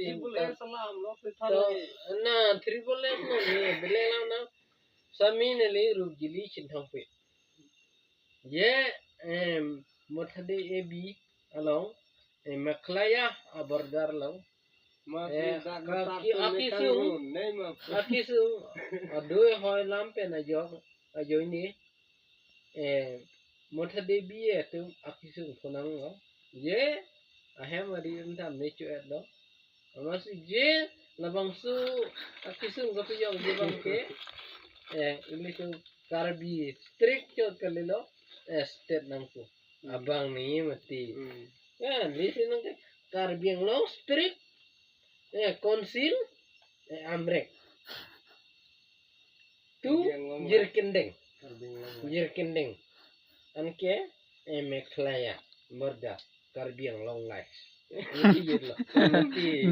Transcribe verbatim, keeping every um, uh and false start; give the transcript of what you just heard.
Triple S alam lo, se than to, le. Na, triple S no, ne, bele lang na. Sami neli Rupjili Chinthongpi. Je, em, Mothade A B along, em, Meghalaya a-border along. Mas eh, dak ka-, besar ki-, tu akisung, mekan run, nei ma. Akisung, adui hoi lam pen ajok, ajoine. Eh, Mothade A B atum akisung phonanglo. Je, ahem ari undam ne cho-et lo. Amatsi je, labangso akisung kapejok je abang ke. Eh, ilitum Karbi strict chot kalilo. Eh, state nangpo. Hmm. Abang ni mati. Hmm. Ya, di sini ke Karbi Anglong strict. Eh, council, eh, Amrek. Tu Karbi Anglong. Jirikindeng. Karbi Anglong. Jirikindeng. Anke, eh, Meghalaya, border, Karbi Anglong life. Ini jir lo. Mati.